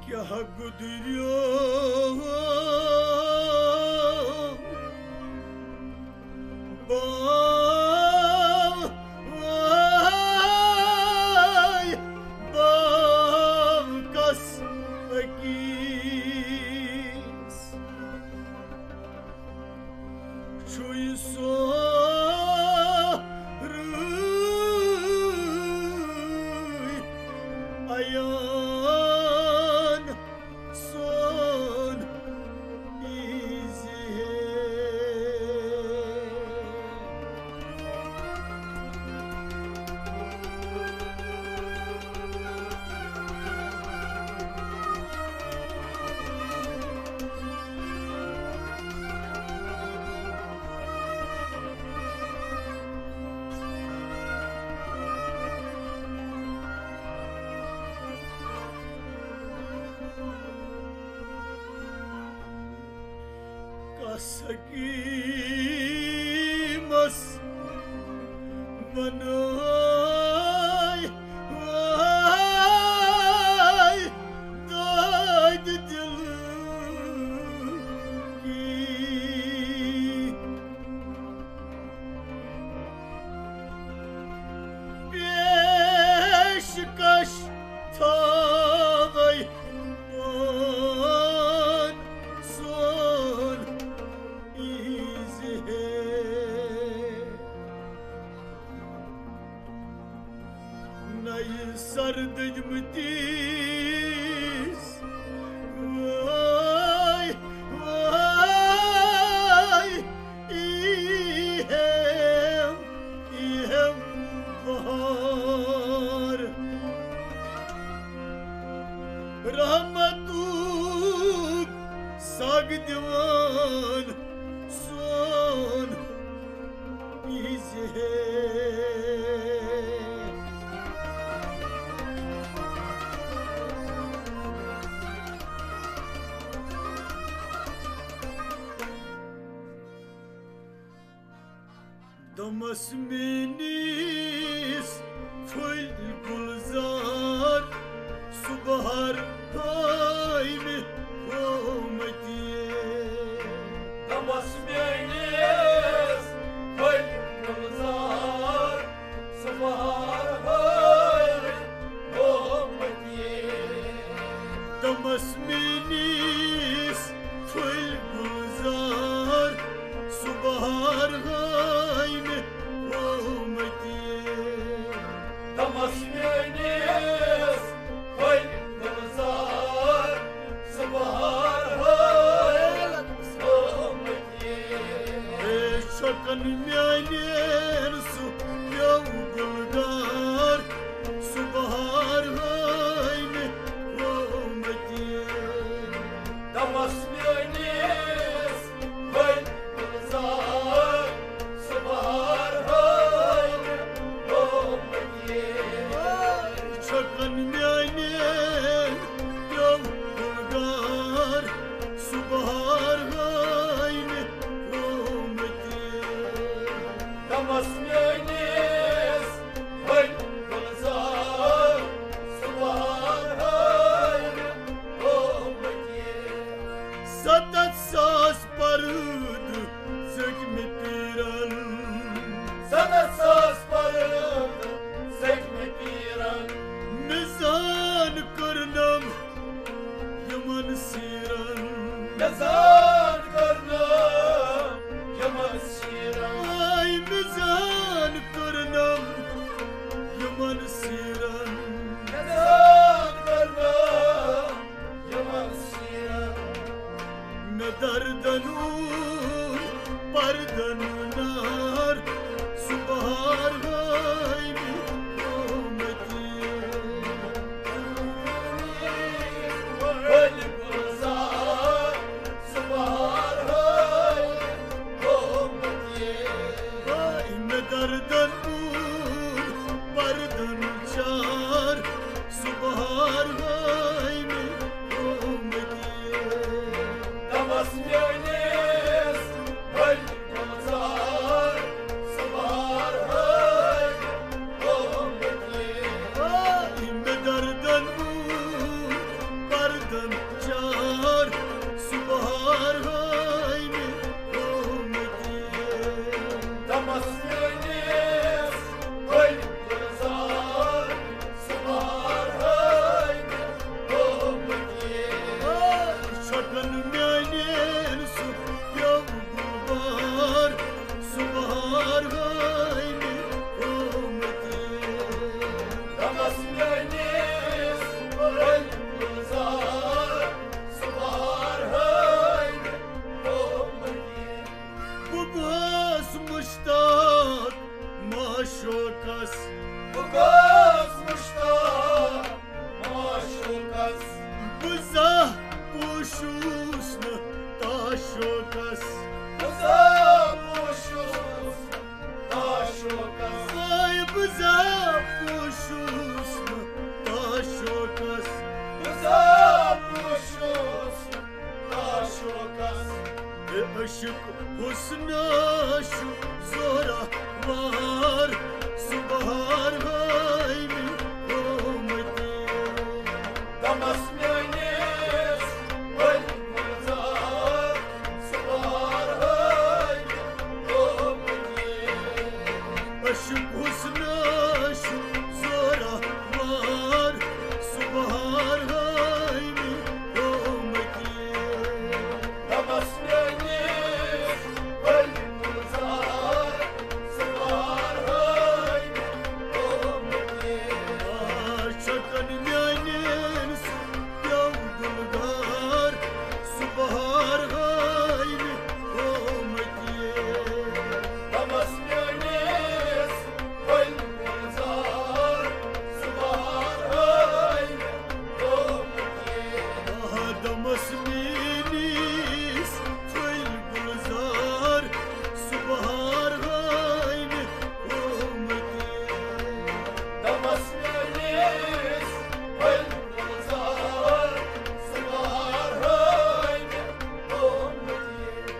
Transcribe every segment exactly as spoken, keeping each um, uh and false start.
کیٛاہ گُدریو باو، باو کس أکیس؟ چھُے سورُے عیان سون ایزِ ہے۔ کس حکیمس ونہٕ ہاے، ہاے دادِ دِلہٕ کی۔ پیشکش تھاوے پان سون ایزِ ہے۔ نَیہِ سر دٔدمٕتِس وٲے، وٲے، ایہم، ایہم بہار۔ رحمتُک سگ دِوان سون ایزِ ہے۔ دمس میٲنِس پھٔلۍ گُلزار، سُہ بہار ہٲوۍ مےٚ ہومتی۔ دمس میٲنِس پھٔلۍ گُلزار، سُہ بہار ہٲوۍ مےٚ ہومتی۔ دمس میٲنِس پھٔلۍ گُلزار، سُہ بہار ہٲوۍ مےٚ ہومتی۔ دمس میٲنِس پھٔلۍ گُلزار، سُہ بہار ہٲوۍ مےٚ ہومتی۔ اے چھۄکن میانٮ۪ن سُہ پیوٚو گُلگار، سُہ بہار ہٲوۍ مےٚ ہومتی۔ دمس میٲنِس پھٔلۍ گُلزار، سُہ بہار ہٲوۍ مےٚ ہومتی۔ چھۄکن میانٮ۪ن پیوٚو گُلگار، سُہ بہار ہٲوۍ مےٚ ہومتی۔ دمس میٲنِس پھٔلۍ گُلزار، سُہ بہار ہٲوۍ مےٚ ہومتی۔ ستتھ ساس پردٕ ژٔٹۍ مےٚ پیٖرن۔ ستتھ ساس پردٕ ژٔٹۍ مےٚ پیٖرن۔ مےٚ زان کٔرنم یِمن سیٖرن۔ مےٚ زان کٔرنم یِمن سیٖرن۔ آے مےٚ زان کٔرنم یِمن سیٖرن۔ مےٚ زان کٔرنم یِمن سیٖرن۔ مےٚ دردن اوٗر پردن نار، سُہ بہار ہٲوۍ مےٚ ہومتی۔ پھٔلۍ گُلزار، سُہ بہٕ زانٛہہ پوشوس نہٕ تاشوکس۔ بہٕ زانٛہہ پوشوس نہٕ تاشوکس۔ آے بہٕ زانٛہہ پوشوس نہٕ تاشوکس۔ بہٕ زانٛہہ پوشوس نہٕ تاشوکس۔ اے عشق حسنہ چھُ زورہ وار، سُہ بہار ہٲوِ قومتی۔ دمس میٲنِس ؤلۍ گُلزار، سُہ بہار ہٲوِ قومتی۔ عشق حسنہ چھُ زورہ وار، سُہ بہار ہٲوِ قومتی۔ دمس میٲنِس ؤلۍ گُلزار، سُہ بہار ہٲوِ قومتی۔ آ، چھکن میٲنِس پیوٚو گُلزار، سُہ بہار ہٲوِ قومتی۔ دمس میٲنِس ؤلۍ گُلزار، سُہ بہار ہٲوِ قومتی۔ آ، دمس میٲنِس ؤلۍ گُلزار، سُہ بہار ہٲوِ قومتی۔ دمس میٲنِس ؤلۍ گُلزار، سُہ بہار ہٲوِ قومتی۔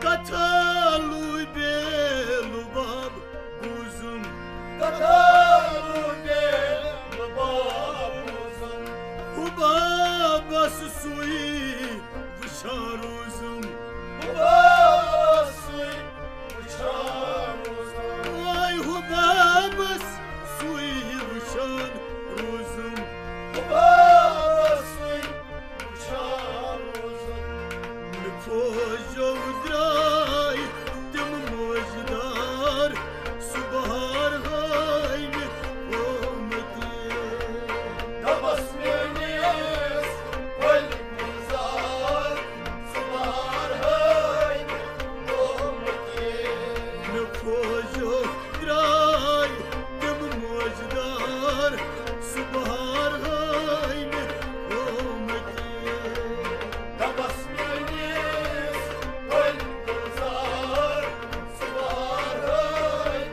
کتھا لوٗبے لُباب بوٗزُم۔ کتھا لوٗبے لُباب بوٗزُم۔ ہُبابس سُے وٕچھان روٗزُم۔ ہُبابس سُے وٕچھان روٗزُم۔ آے ہُبابس سُے وٕچھان روٗزُم۔ ہُبابس سُے وٕچھان روٗزُم۔ مےٚ فوجو درٛاے تِم موجدار، سُہ بہار ہٲوِ قومتی۔ دمس میٲنِس ؤلۍ گُلزار، سُہ بہار ہٲوِ قومتی۔ مےٚ فوجو درٛاے تِم موجدار، سُہ بہار ہٲوِ قومتی۔ دمس میٲنِس ؤلۍ گُلزار، سُہ بہار ہٲوِ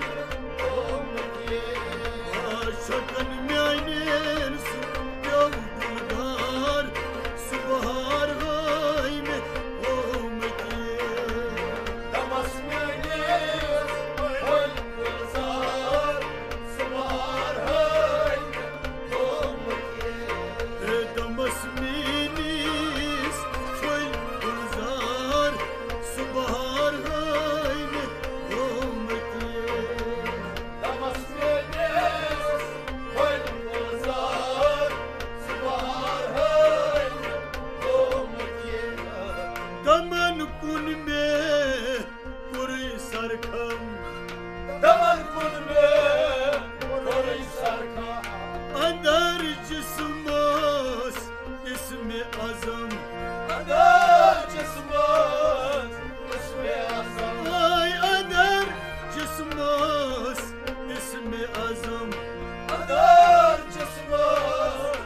قومتی۔ آ، چھکن میٲنِس پیوٚو گُلزار، سُہ بہار ہٲوِ قومتی۔ دمس میٲنِس ؤلۍ گُلزار، سُہ بہار ہٲوِ قومتی۔ اے دمس میٲنِس ؤلۍ گُلزار، سُہ بہار ہٲوِ قومتی۔ دمس میٲنِس ؤلۍ گُلزار، سُہ بہار ہٲوِ قومتی۔ دمن کُن مےٚ کوٚرُے سرخم۔ دمن کُن مےٚ کوٚرُے سرخم۔ اندر جسمس اسمِ اعظم۔ اندر جسمس اسمِ اعظم۔ آے اندر جسمس اسمِ اعظم۔ اندر جسمس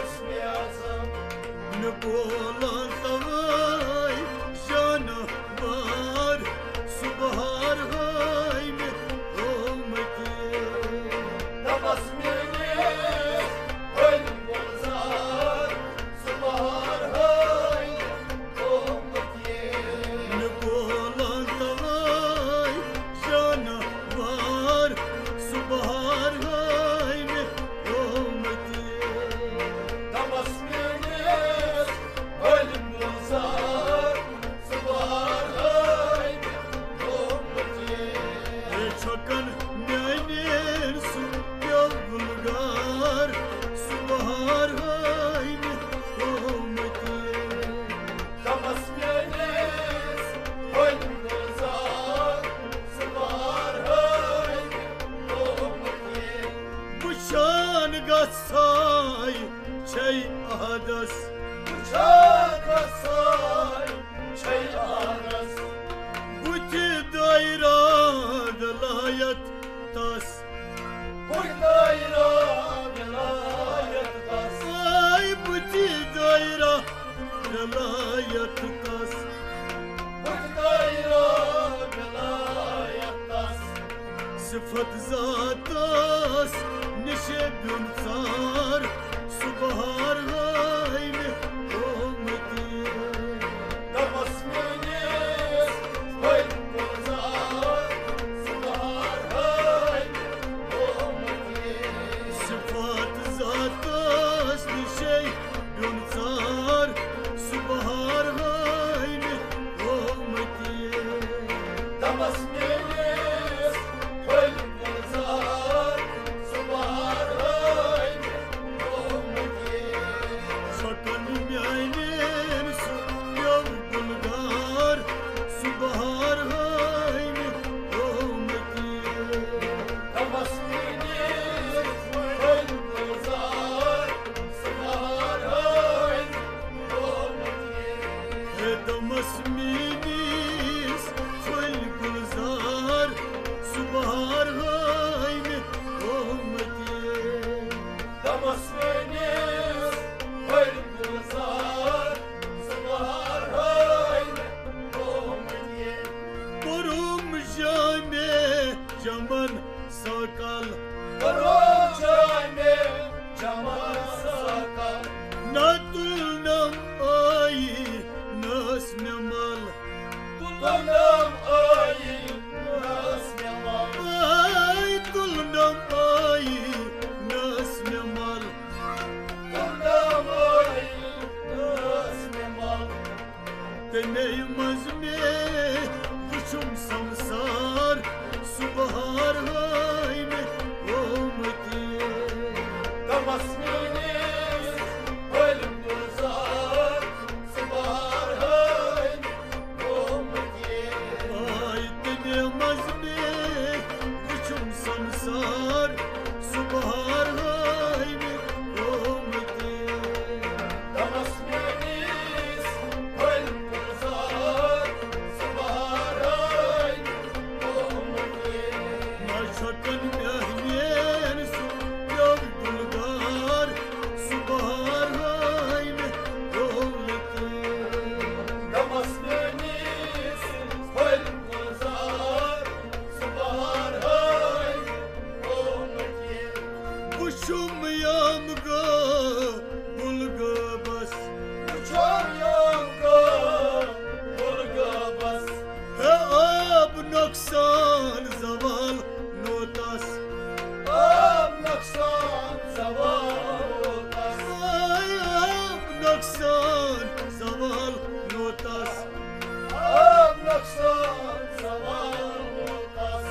اسمِ اعظم۔ مےٚ بولان توے جانور، سُہ بہار ہٲوِ قومتی۔ دمس میٲنِس ؤلۍ گُلزار، سُہ بہار ہٲوِ قومتی۔ مےٚ بولان توے جانور، سُہ بہار ہٲوِ قومتی۔ دمس میٲنِس ؤلۍ گُلزار، سُہ بہار ہٲوِ قومتی۔ اے چھکن میٲنِس پیوٚو گُلزار، سُہ بہار ہٲوِ قومتی۔ دمس میٲنِس ؤلۍ گُلزار، سُہ بہار ہٲوِ قومتی۔ وٕچھان گژھے چھے احدس۔ وٕچھان گژھے چھے احدس۔ بُتھِ دٲیرہ ولایت تس۔ بُتھِ دٲیرہ ولایت تس۔ آے ولایت تس، بہٕ خۄدایا ولایت تس۔ صفت ذاتس نِشے بیوٚن ژار، سُہ بہار ہٲوۍ مےٚ قۭمتی۔ دمس میٲنِس پھٔلۍ گُلزار، سُہ بہار ہٲوۍ مےٚ قۭمتی۔ صفت ذاتس نِشے بیوٚن ژار، سُہ بہار ہٲوۍ مےٚ قۭمتی۔ دمس میٲنِس پھٔلۍ گُلزار، سُہ بہار ہٲوۍ مےٚ قۭمتی۔ شکن میانٮ۪ن سُہ پیوٚو گُلگار، سُہ بہار ہٲوۍ مےٚ قۭمتی۔ دمس میٲنِس پھٔلۍ گُلزار، سُہ بہار ہٲوۍ مےٚ قۭمتی۔ ہے دمس میٲنِس پھٔلۍ گُلزار، سُہ بہار ہٲوۍ مےٚ قۭمتی۔ دمس میٲنِس پھٔلۍ گُلزار، سُہ بہار ہٲوۍ مےٚ قۭمتی۔ کوٚرُم جامع چمن ساکل، کوٚرُم جامع چمن ساکل۔ نہ تُلنم آیی نہ ٲس مےٚ مل، تُلنم آیی نہ ٲس مےٚ مل۔ آے تُلنم آیی نہ ٲس مےٚ مل، تُلنم آیی نہ ٲس مےٚ مل۔ تَمے منٛز مےٚ وُچھُم سمسار، سُہ بہار ہٲوۍ مےٚ قۭمتی۔ دمس میٲنِس پھٔلۍ گُلزار، سُہ بہار ہٲوۍ مےٚ قۭمتی۔ آے تَمے منٛز مےٚ وُچھُم سمسار، سُہ بہار ہٲوۍ مےٚ قۭمتی۔ دمس میٲنِس پھٔلۍ گُلزار، سُہ بہار ہٲوۍ مےٚ قۭمتی۔ نہ چھۄکن میانٮ۪ن سُہ پیوٚو گُلگار، سُہ بہار ہٲوۍ مےٚ قۭمتی۔ دمس میٲنِس پھٔلۍ گُلزار، سُہ بہار ہٲوۍ مےٚ قۭمتی۔ وُچھُم یام گٲو گُلگٲبس، وُچھُم یام گٲو گُلگٲبس۔ ہے آب نۄقصان زوال نوتس، آب نۄقصان زوال نوتس۔ ہے آب نۄقصان زوال نوتس، آب نۄقصان زوال نوتس۔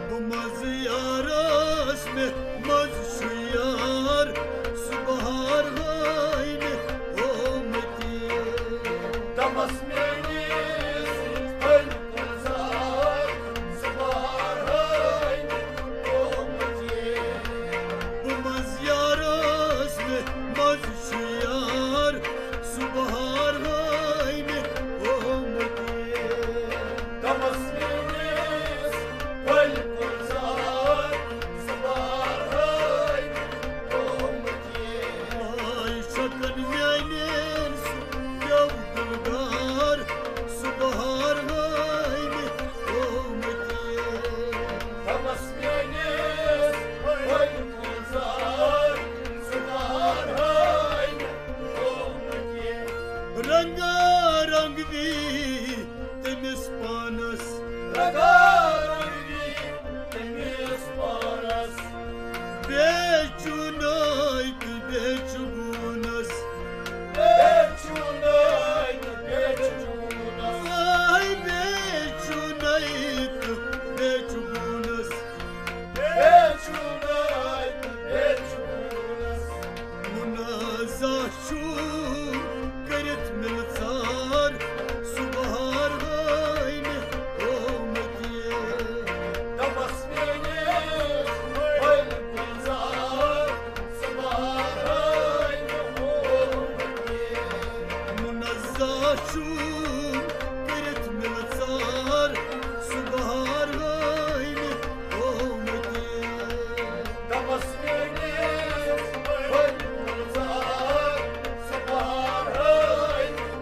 بہٕ منٛزٕ یارس مےٚ منٛزٕ چھُ یار، سُہ بہار ہٲوۍ مےٚ قۭمتی۔ دمس میٲنِس پھٔلۍ گُلزار، سُہ بہار ہٲوۍ مےٚ قۭمتی۔ بہٕ منٛزٕ یارس مےٚ منٛزٕ چھُ یار، سُہ بہار ہٲوۍ مےٚ قۭمتی۔ دمس میٲنِس پھٔلۍ گُلزار، سُہ بہار ہٲوۍ مےٚ قۭمتی۔ آے شکن میانٮ۪ن سُہ پیوٚو گُلگار، سُہ بہار ہٲوۍ مےٚ قۭمتی۔ دمس میٲنِس پھٔلۍ گُلزار، سُہ بہار ہٲوۍ مےٚ قۭمتی۔ رنگا رنگ وی تٔمِس پانس، رنگا رنگ وی تٔمِس پانس۔ بیٚیہِ چُناے تہٕ بیٚیہِ چُگوٗنس، بیٚیہِ چُناے تہٕ بیٚیہِ چُگوٗنس۔ آے بیٚیہِ چُناے تہٕ بیٚیہِ چُگوٗنس۔ بیٚیہِ چُناے تہٕ بیٚیہِ چُگوٗنس۔ منازعہ چھُم کٔرِتھ مِلژار، سُہ بہار ہٲوۍ مےٚ قۭمتی۔ دپس میٲنِس پھٔلۍ گُلزار، سُہ بہار ہٲوۍ مےٚ قۭمتی۔ منازعہ چھُم کٔرِتھ مِلژار، سُہ بہار ہٲوۍ مےٚ قۭمتی۔ دپس میٲنِس پھٔلۍ گُلزار، سُہ بہار ہٲوۍ مےٚ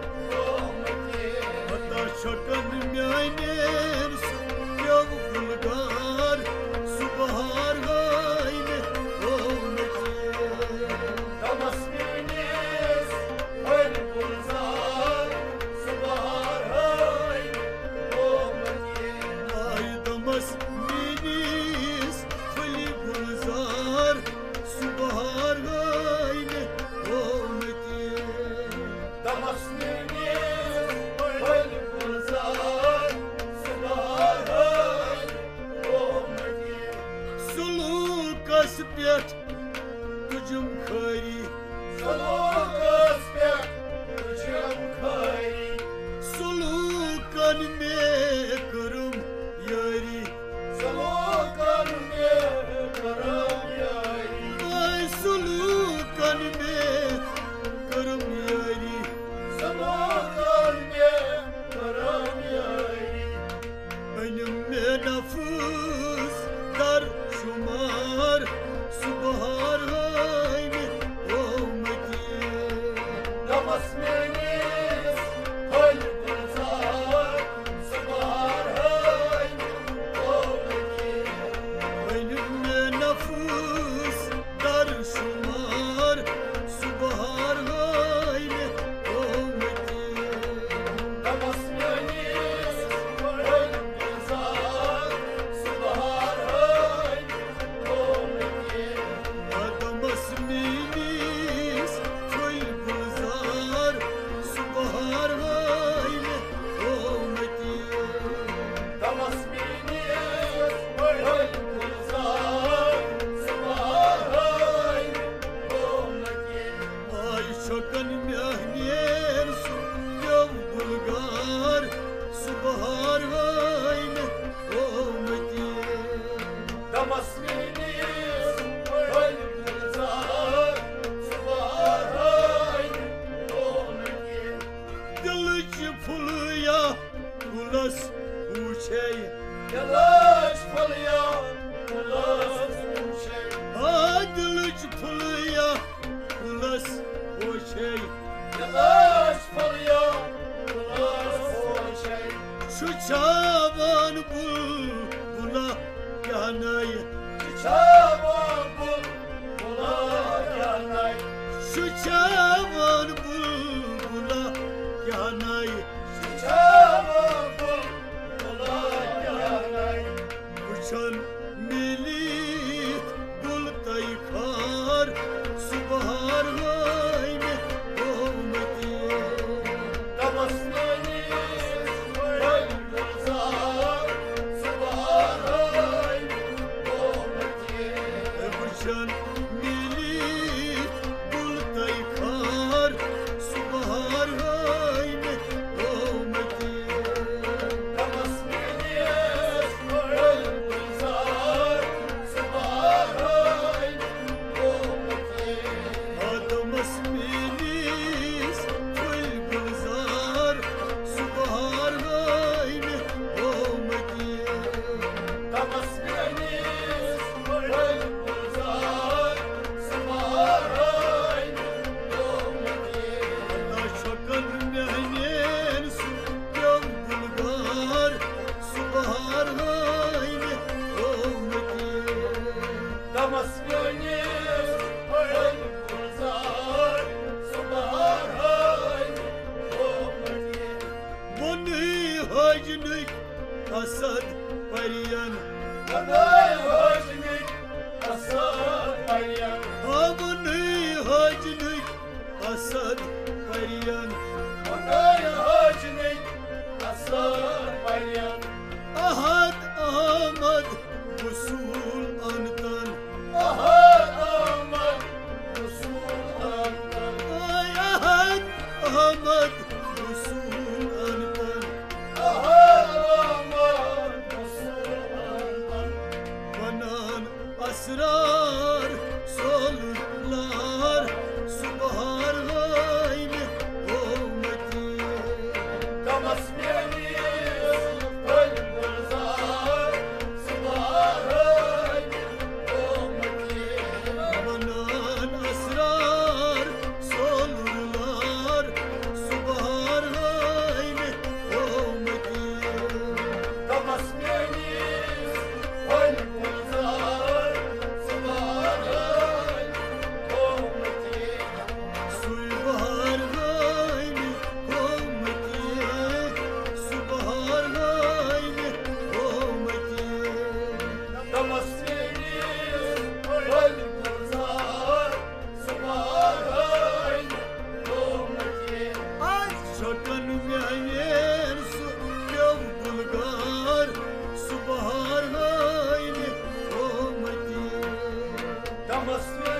بس میٲنِس پھٔلۍ گُلزار، سُہ بہار ہٲوۍ مےٚ قومٕکۍ۔ ؤنِو مےٚ نفوس در شمار، سُہ بہار ہٲوۍ مےٚ قومٕکۍ۔ دَپس میٲنِس پھٔلۍ گُلزار، سُہ بہار ہٲوۍ مےٚ قومٕکۍ۔ دَپس میٲنِس پھٔلۍ گُلزار، سُہ بہار ہٲوۍ مےٚ قومٕکۍ۔ دَپس میٲنِس پھٔلۍ گُلزار، سُہ بہار ہٲوۍ مےٚ قومٕکۍ۔ آے چھۄکن میانٮ۪ن سُہ پیوٚو گُلگار، سُہ بہار ہٲوۍ مےٚ قومٕکۍ۔ دَپس میٲنِس پھٔلۍ گُلزار، سُہ بہار ہٲوۍ مےٚ قومٕکۍ۔ دِلٕچ پھُلیا گُلس وُچھے۔ دِلٕچ پھُلیا گُلس وُچھے۔ آ، دِلٕچ پھُلیا گُلس وُچھے۔ دِلٕچ پھُلیا گُلس وُچھے۔ سُہ چھاوان بُلبُلا کیٛاہ نَے۔ سُہ چھاوان بُلبُلا کیٛاہ نَے۔ سُہ چھاوان بُلبُلا کیٛاہ نَے۔ سُہ چھاوان بُلبُلا کیٛاہ نَے۔ وٕچھن میٖلِتھ بُل تَے خار، سُہ بہار ہٲوۍ مےٚ قومٕکۍ۔ دَپس میٲنِس پھٔلۍ گُلزار، سُہ بہار ہٲوۍ مےٚ قومٕکۍ۔ وٕچھن میٖلِتھ بُل تَے خار، سُہ بہار ہٲوۍ مےٚ قومٕکۍ۔ دَپس میٲنِس پھٔلۍ گُلزار، سُہ بہار ہٲوۍ مےٚ قومٕکۍ۔ آدمس میٲنِس پھٔلۍ گُلزار، سُہ بہار ہٲوۍ مےٚ قومٕکۍ۔ دَپس میٲنِس پھٔلۍ گُلزار، سُہ بہار ہٲوۍ مےٚ قومٕکۍ۔ اللہ چھۄکن میانٮ۪ن سُہ پیوٚو گُلگار، سُہ بہار ہٲوۍ مےٚ قومٕکۍ۔ دَپس میٲنِس پھٔلۍ گُلزار، سُہ بہار ہٲوۍ مےٚ قومٕکۍ۔ ووٚنُے حٲجنٕکۍ اسد پرین۔ ووٚنُے حٲجنٕکۍ اسد پرین۔ آ، ووٚنُے حٲجنٕکۍ اسد پرین۔ ووٚنُے حٲجنٕکۍ اسد پرین۔ احد احمد وصول انتن۔ احد احمد وصول انتن۔ اے احد احمد وصول انتن۔ احد احمد وصول انتن۔ ونان اسرار سولار، سُہ بہار ہٲوۍ مےٚ قومٕکۍ۔ دَپس میٲنِس پھٔلۍ گُلزار، سُہ بہار ہٲوۍ مےٚ قومٕکۍ۔ ونان اسرار سولار، سُہ بہار ہٲوۍ مےٚ قومٕکۍ۔ دَپس میٲنِس پھٔلۍ گُلزار، سُہ بہار ہٲوۍ مےٚ قومٕکۍ۔ سُے بہار ہٲوۍ مےٚ قومٕکۍ، سُہ بہار ہٲوۍ مےٚ قومٕکۍ۔ دَپس میٲنِس پھٔلۍ گُلزار، سُہ بہار ہٲوۍ مےٚ قومٕکۍ۔ آے چھۄکن میانٮ۪ن سُہ پیوٚو گُلگار، سُہ بہار ہٲوۍ مےٚ قومٕکۍ۔ دَپس